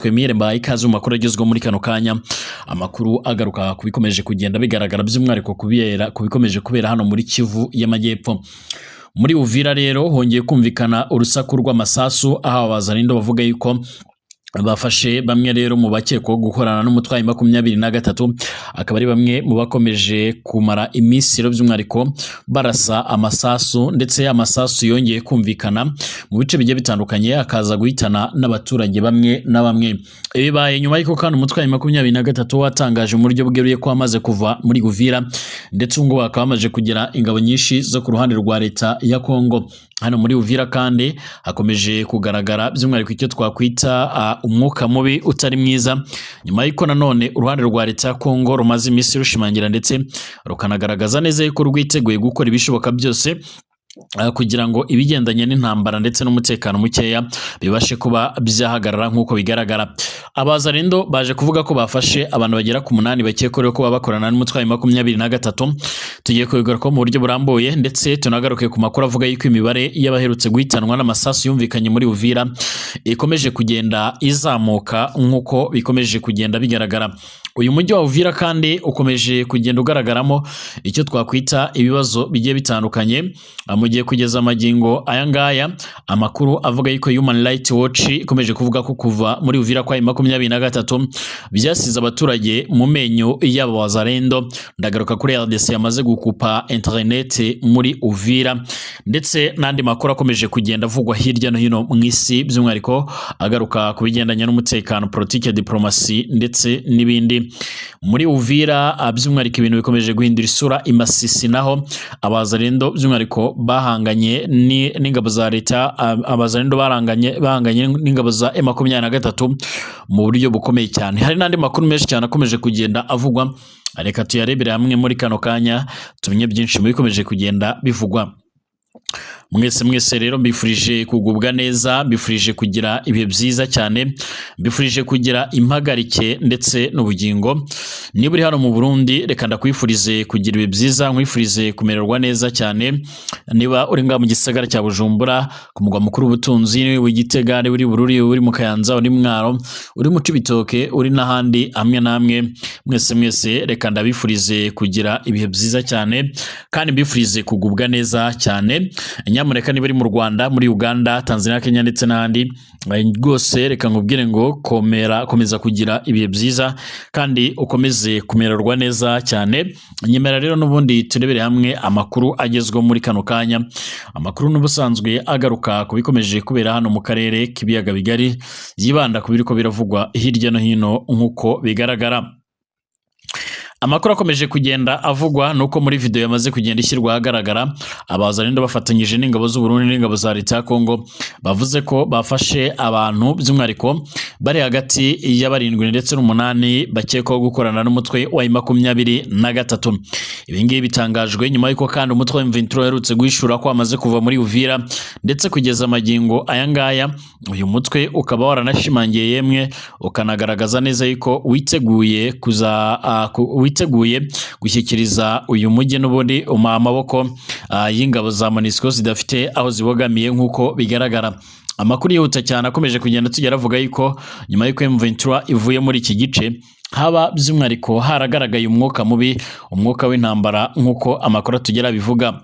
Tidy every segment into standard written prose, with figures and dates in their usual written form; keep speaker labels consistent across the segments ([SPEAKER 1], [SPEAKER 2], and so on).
[SPEAKER 1] Twemere mbaye ikaze mu makuru agezweho muri kano kanya, amakuru agaruka ku bikomeje kugenda bigaragara by'umwihariko kubera ku bikomeje kubera hano muri Kivu y'Amajyepfo. Muri Uvira rero hongeye kumvikana urusaku rw'amasasu, aho abazarindo bavuga yuko bafashe bamwe rero mu bakekwaho gukorana n'umutwayi 23, akaba ari bamwe mu bakomeje kumara iminsi rero by'umwihariko barasa amasasu, ndetse amasasu yongeye kumvikana mu bice bigiye bitandukanye akaza guhitana n'abaturage bamwe na bamwe. Bibaye nyuma y'uko kandi umutwayi 23 watangaje mu buryo bweruye ko amaze kuva muri Uvira, ndetse ubu ngubu bakaba bamaze kugira ingabo nyinshi zo ku ruhande rwa leta ya Kongo. Hano muri Uvira kandi hakomeje kugaragara by'umwihariko icyo twakwita umwuka mubi utari mwiza, nyuma y'uko nanone uruhande rwa leta ya Kongo rumaze iminsi rushimangira ndetse rukanagaragaza neza yuko rwiteguye gukora ibishoboka byose kugira ngo ibigendanye n'intambara ndetse n'umutekano mukeya bibashe kuba byahagarara nk'uko bigaragara. Abazarindo baje kuvuga ko bafashe abantu bagera ku 8 bakekwaho kuba bakorana n'umutwayi 23. Tugiye kubigarukaho mu buryo burambuye, ndetse tunagaruke ku makuru avuga yuko imibare y'abaherutse guhitanwa n'amasasu yumvikanye muri Uvira ikomeje kugenda izamuka nk'uko bikomeje kugenda bigaragara. Uyu mujyi wa Uvira kandi ukomeje kugenda ugaragaramo icyo twakwita ibibazo bigiye bitandukanye, mu gihe kugeza amagingo aya ngaya amakuru avuga yuko Human Rights Watch ikomeje kuvuga ko kuva muri Uvira kwa 23 byasize abaturage mu menyo y'abazarendo. Ndagaruka kuri RDC yamaze gukupa internet muri Uvira, ndetse n'andi makuru akomeje kugenda avugwa hirya no hino mu isi, by'umwihariko agaruka ku bigendanye n'umutekano, politike, diplomasi ndetse n'ibindi. Muri Uvira by'umwihariko ibintu bikomeje guhindura isura. Imasisi naho abazarendo by'umwihariko bahanganye n'ingabo za leta, abazarendo bahanganye n'ingabo za M23 mu buryo bukomeye cyane. Hari n'andi makuru menshi cyane akomeje kugenda avugwa, reka tuyarebere hamwe muri kano kanya tumenye byinshi mu bikomeje kugenda bivugwa. Mwese mwese rero mbifurije kugubwa neza, mbifurije kugira ibihe byiza cyane, mbifurije kugira impagarike ndetse n'ubugingo. Niba uri hano mu Burundi reka ndakwifurize kugira ibihe byiza, nkwifurize kumererwa neza cyane. Niba uri ngaha mu gisagara cya Bujumbura, ku mugwa mukuru w'ubutunzi w'Igitega, niba uri Bururi, uri mu Kayanza, uri Mwaro, uri mu Cibitoke, uri n'ahandi hamwe namwe, mwese mwese reka ndabifurize kugira ibihe byiza cyane kandi mbifurize kugubwa neza cyane. Nyamuneka niba uri mu Rwanda, muri Uganda, Tanzania, Kenya ndetse n'ahandi rwose reka nkubwire ngo komera, komeza kugira ibihe byiza kandi ukomeze kumererwa neza cyane. Nyemera rero n'ubundi turebere hamwe amakuru agezweho muri kano kanya, amakuru n'ubusanzwe agaruka ku bikomeje kubera hano mu karere k'ibiyaga bigari, yibanda ku biriko biravugwa hirya no hino nk'uko bigaragara. Amakuru akomeje kugenda avugwa nuko muri video yamaze kugenda ishyirwa ahagaragara, abazarendo bafatanyije n'ingabo z'u Burundi n'ingabo za leta ya Kongo bavuze ko bafashe abantu by'umwihariko bari hagati ya 7 ndetse n'8 bakekwaho gukorana n'umutwe wa 23. Ibi ngibi bitangajwe nyuma y'uko kandi umutwe wa M23 uherutse guhishura ko amaze kuva muri Uvira, ndetse kugeza amagingo aya ngaya uyu mutwe ukaba waranashimangiye yemwe ukanagaragaza neza yuko witeguye kuza witeguye gushyikiriza uyu mujyi n'ubundi amaboko y'ingabo za MONUSCO zidafite aho zibogamiye nk'uko bigaragara. Amakuru yihuta cyane akomeje kugenda tugera avuga yuko nyuma y'uko M23 ivuye muri iki gice haba by'umwihariko haragaragaye umwuka mubi, umwuka w'intambara nk'uko amakuru atugera bivuga.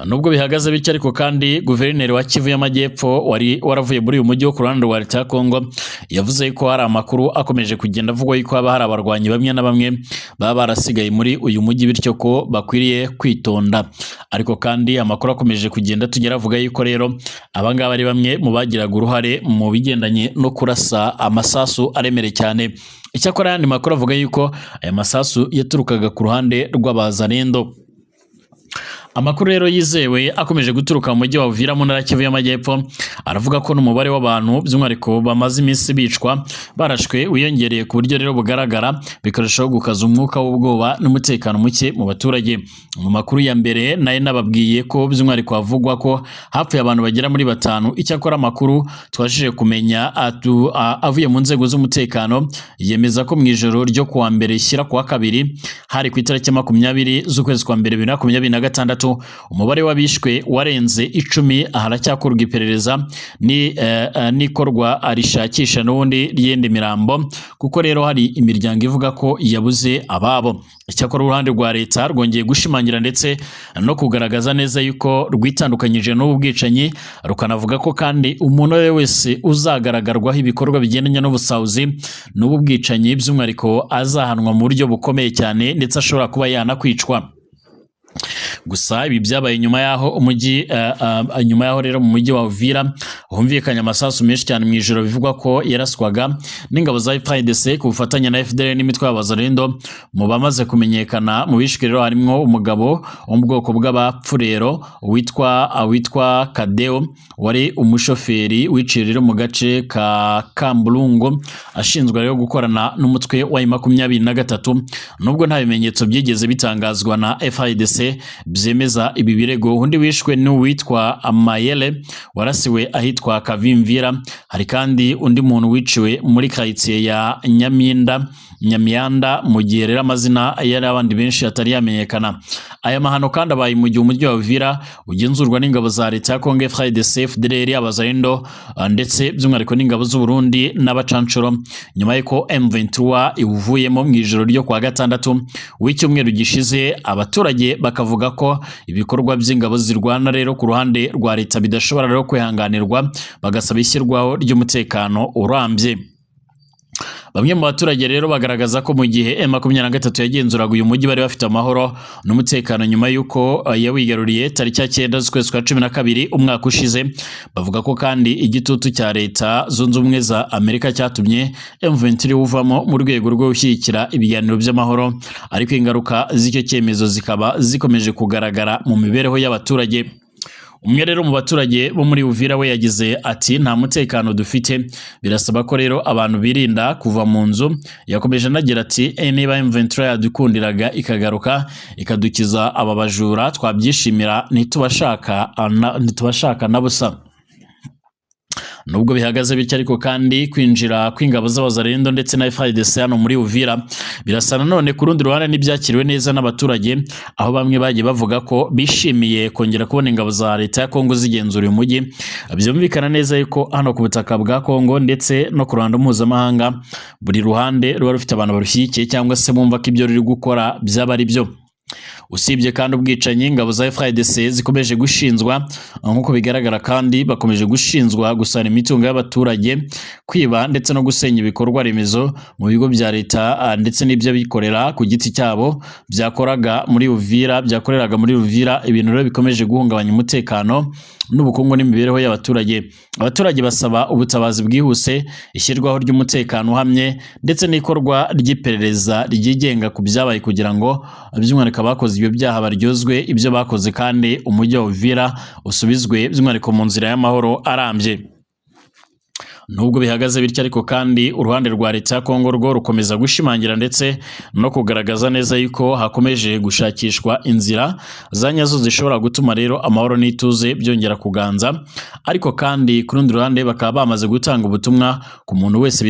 [SPEAKER 1] Nubwo bihagaze bityo ariko kandi guverineri wa Kivu y'Amajyepfo wari waravuye muri uyu mujyi wo ku ruhande rwa leta ya Kongo yavuze ko hari amakuru akomeje kugenda avugwa yuko haba hari abarwanyi bamwe na bamwe baba barasigaye muri uyu mujyi, bityo ko bakwiriye kwitonda. Ariko kandi amakuru akomeje kugenda tugera avuga yuko rero abangaba ari bamwe mu bagiraga uruhare mu bigendanye no kurasa amasasu aremereye cyane. Icyakora ayandi makuru avuga yuko aya masasu yaturukaga ku ruhande rw'abazarendo. Amakuru rero yizewe akomeje guturuka mu mujyi wa Uvira mu ntara Kivu y'Amajyepfo aravuga ko n'umubare w'abantu by'umwihariko bamaze iminsi bicwa barashwe wiyongereye ku buryo rero bugaragara, bikarushaho gukaza umwuka w'ubwoba n'umutekano muke mu baturage. Mu makuru ya mbere nayo nababwiye ko by'umwihariko havugwa ko hapfuye abantu bagera muri 5. Icyakora amakuru twashije kumenya avuye mu nzego z'umutekano yemeza ko mu ijoro ryo kuwa mbere shyira kuwa kabiri, hari ku itariki 20 z'ukwezi kwa mbere 2026, gatandatu umubare w'abishwe warenze 10. Haracyakorwa iperereza ni n'ikorwa rishakisha n'ubundi ry'indi mirambo, kuko rero hari imiryango ivuga ko yabuze ababo. Icyakora uruhande rwa leta rwongeye gushimangira ndetse no kugaragaza neza yuko rwitandukanyije n'ubu bwicanyi, rukanavuga ko kandi umuntu uwo ari we wese uzagaragarwaho ibikorwa bigendanye n'ubusahuzi n'ubu bwicanyi by'umwihariko azahanwa mu buryo bukomeye cyane, ndetse ashobora kuba yanakwicwa. Gusa ibi byabaye nyuma yaho umujyi nyuma yaho rero mu mujyi wa Uvira humvikanye amasasu menshi cyane mu ijoro, bivugwa ko yaraswaga n'ingabo za FARDC ku bufatanye na FDLR n'imitwe y'abazalendo. Mu bamaze kumenyekana mu bishwe rero harimo umugabo wo mu bwoko bw'abapfurero witwa Kadeo, wari umushoferi wiciye rero mu gace ka Kamburungo, ashinzwe rero gukorana n'umutwe wa M23, nubwo nta bimenyetso byigeze bitangazwa na FARDC byemeza ibi birego. Undi wishwe ni uwitwa Amayele warasiwe ahitwa Kavimvira. Hari kandi undi muntu wiciwe muri quartier ya Nyamiyanda, mu gihe rero amazina yari abandi benshi atari yamenyekana. Aya mahano kandi abaye mu gihe umujyi wa Uvira ugenzurwa n'ingabo za leta ya Congo, FARDC, FDLR, Abazalendo ndetse by'umwihariko n'ingabo z'u Burundi n'abacancuro, nyuma y'uko M23 iwuvuyemo mu ijoro ryo kwa gatandatu w'icyumweru gishize. Abaturage bakavuga ko ibikorwa by'ingabo zirwana rero ku ruhande rwa leta bidashobora rero kwihanganirwa, bagasaba ishyirwaho ry'umutekano urambye. Bamwe mu baturage rero bagaragaza ko mu gihe M23 yagenzuraga uyu mujyi bari bafite amahoro n'umutekano, nyuma y'uko yawigaruriye tariki ya 9 z'ukwezi kwa 12 umwaka ushize. Bavuga ko kandi igitutu cya leta zunze ubumwe za Amerika cyatumye M23 uvamo mu rwego rwo gushyigikira ibiganiro by'amahoro, ariko ingaruka z'icyo cyemezo zikaba zikomeje kugaragara mu mibereho y'abaturage. Umwe rero mu baturage bo muri Uvira we yagize ati: "Nta mutekano dufite, birasaba ko rero abantu birinda kuva mu nzu." Yakomeje anagira ati: "Niba M23 yadukundiraga ikagaruka ikadukiza aba bajura twabyishimira, ntitubashaka na busa." Nubwo bihagaze bityo ariko kandi kwinjira kw'ingabo z'abazalendo ndetse na FARDC hano muri Uvira birasa nanone ku rundi ruhande n'ibyakiriwe neza n'abaturage, aho bamwe bagiye bavuga ko bishimiye kongera kubona ingabo za leta ya Kongo zigenzura uyu mujyi. Byumvikana neza yuko hano ku butaka bwa Kongo ndetse no ku ruhando mpuzamahanga buri ruhande ruba rufite abantu barushyigikiye cyangwa se bumva ko ibyo ruri gukora byaba ari byo. Usibye kandi ubwicanyi, ingabo za FARDC zikomeje gushinzwa, nk'uko bigaragara kandi bakomeje gushinzwa gusana imitungo y'abaturage, kwiba ndetse no gusenya ibikorwa remezo mu bigo bya leta ndetse n'iby'abikorera ku giti cyabo byakoraga muri Uvira, byakoreraga muri Uvira, ibintu rero bikomeje guhungabanya umutekano n'ubukungu n'imibereho y'abaturage. Abaturage basaba ubutabazi bwihuse, ishyirwaho ry'umutekano uhamye ndetse n'ikorwa ry'iperereza ryigenga ku byabaye, kugira ngo by'umwihariko abakoze ibyo byaha baryozwe ibyo bakoze, kandi umujyi wa Uvira usubizwe by'umwihariko mu nzira y'amahoro arambye. Nubwo bihagaze bityo ariko kandi uruhande rwa leta ya Kongo rwo rukomeza gushimangira ndetse no kugaragaza neza yuko hakomeje gushakishwa inzira za nyazo zishobora gutuma rero amahoro n'ituze byongera kuganza. Ariko kandi ku rundi ruhande bakaba bamaze gutanga ubutumwa ku muntu wese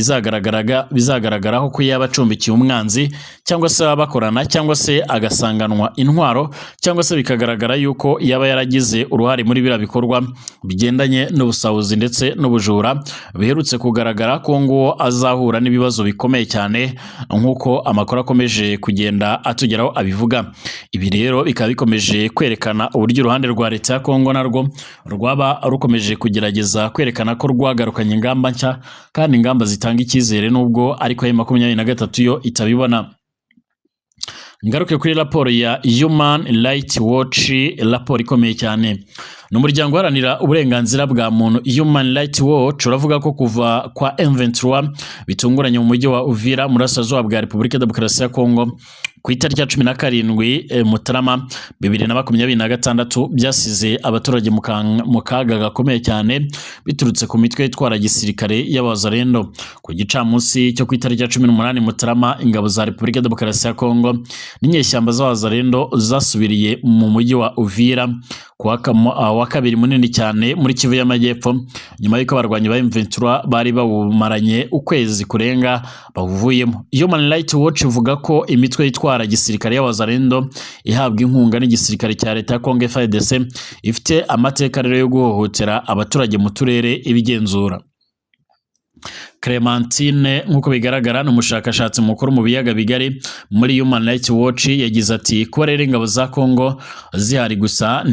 [SPEAKER 1] bizagaragaraho ko yaba acumbikiye umwanzi, cyangwa se baba bakorana, cyangwa se agasanganwa intwaro, cyangwa se bikagaragara yuko yaba yaragize uruhare muri biriya bikorwa bigendanye n'ubusahuzi ndetse n'ubujura biherutse kugaragara ko nguwo azahura n'ibibazo bikomeye cyane, nk'uko amakuru akomeje kugenda atugeraho abivuga. Ibi rero bikaba bikomeje kwerekana uburyo uruhande rwa leta ya Kongo narwo rwaba rukomeje kugerageza kwerekana ko rwagarukanye ingamba nshya kandi ingamba zitanga icyizere, nubwo ariko M23 yo itabibona. Ngaruke kuri raporo ya Human Rights Watch, raporo ikomeye cyane. Ni umuryango uharanira uburenganzira bwa muntu Human Rights Watch uravuga ko kuva kwa M23 bitunguranye mu mujyi wa Uvira mu burasirazuba bwa Repubulika Demokarasi ya Kongo ku itariki ya 17 Mutarama 2026 byasize abaturage mu kaga gakomeye cyane biturutse ku mitwe itwara gisirikare y'abazalendo. Ku gicamunsi cyo ku itariki ya 18 Mutarama, ingabo za Repubulika ya Demokarasi ya Kongo n'inyeshyamba z'Abazalendo zasubiriye mu mujyi wa Uvira ku wa kabiri munini cyane muri Kivu y'Amajyepfo, nyuma y'uko abarwanyi ba M23 bari bawumaranye ukwezi kurenga bawuvuyemo. Human Rights Watch ivuga ko imitwe yitwara gisirikare y'Abazalendo ihabwa inkunga n'igisirikare cya leta ya Kongo FARDC ifite amateka rero yo guhohotera abaturage mu turere ibigenzura. Clementine, nk'uko bigaragara, ni umushakashatsi mukuru mu biyaga bigari muri Human Rights Watch, yagize ati: "Kuba rero ingabo za Kongo zihari gusa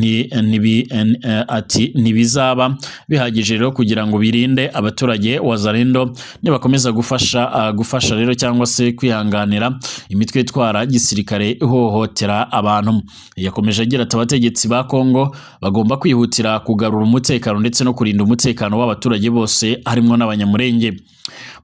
[SPEAKER 1] ati ntibizaba bihagije rero kugira ngo birinde abaturage Wazalendo nibakomeza gufasha rero cyangwa se kwihanganira imitwe itwara gisirikare ihohotera abantu." Yakomeje agira ati: "Abategetsi ba Kongo bagomba kwihutira kugarura umutekano ndetse no kurinda umutekano w'abaturage bose, harimo n'Abanyamurenge."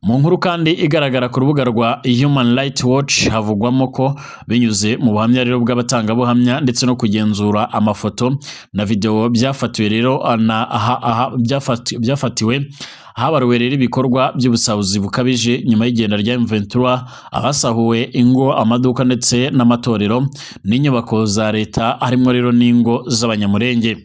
[SPEAKER 1] Mu nkuru kandi igaragara ku rubuga rwa Human Rights Watch, havugwamo ko binyuze mu buhamya rero bw'abatangabuhamya ndetse no kugenzura amafoto na video byafatiwe rero na aha, aha, byafatiwe habaruwe rero ibikorwa by'ubusahuzi bukabije nyuma y'igenda rya M23, abasahuwe ingo, amaduka ndetse n'amatorero n'inyubako za leta, harimo rero n'ingo z'Abanyamurenge.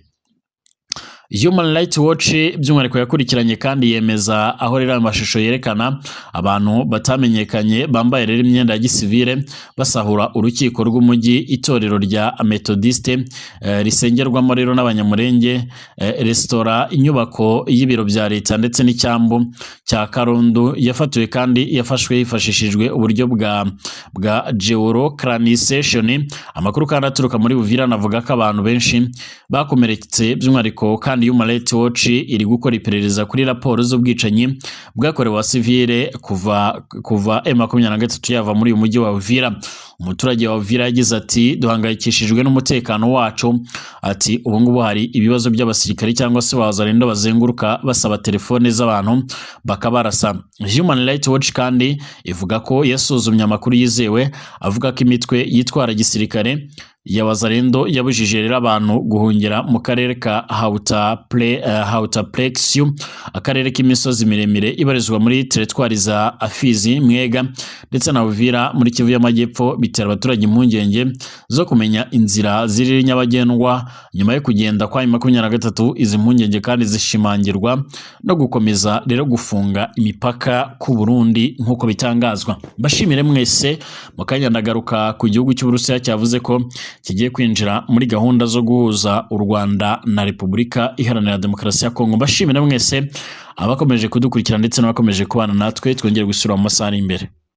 [SPEAKER 1] Human Rights Watch by'umwihariko yakurikiranye kandi yemeza aho rero ayo mashusho yerekana abantu batamenyekanye bambaye rero imyenda ya gisivile basahura urukiko rw'umujyi, itorero rya Methodiste risengerwamo rero n'Abanyamurenge, resitora, inyubako y'ibiro bya leta ndetse n'icyambu cya Karundu. Yafatiwe kandi yafashwe hifashishijwe uburyo bwa geolocalization. Amakuru kandi aturuka muri Uvira anavuga ko abantu benshi bakomeretse. By'umwihariko kandi, Human Rights Watch iri gukora iperereza kuri raporo z'ubwicanyi bwakorewe abasivile kuva M23 yava muri uyu mujyi wa Uvira. Umuturage wa Uvira yagize ati: "Duhangayikishijwe n'umutekano wacu." Ati: "Ubu ngubu hari ibibazo by'abasirikare cyangwa se Wazalendo bazenguruka basaba telefone z'abantu bakabarasa." Human Rights Watch kandi ivuga ko yasuzumye amakuru yizewe avuga ko imitwe yitwara gisirikare ya Wazalendo yabujije rero abantu guhungira mu karere ka Hautaplexu, akarere k'imisozi miremire ibarizwa muri teritwari za Fizi, Mwenga ndetse na Uvira muri Kivu y'Amajyepfo, bitera abaturage impungenge zo kumenya inzira ziri nyabagendwa nyuma yo kugenda kwa 23. Izi mpungenge kandi zishimangirwa no gukomeza rero gufunga imipaka ku Burundi nk'uko bitangazwa. Mbashimire mwese. Mu kanya ndagaruka ku gihugu cy'Uburusiya cyavuze ko kigiye kwinjira muri gahunda zo guhuza u Rwanda na Repubulika Iharanira Demokarasi ya Kongo. Mbashimire mwese abakomeje kudukurikira ndetse n'abakomeje kubana natwe. Twongere gusura mu masaha ari imbere.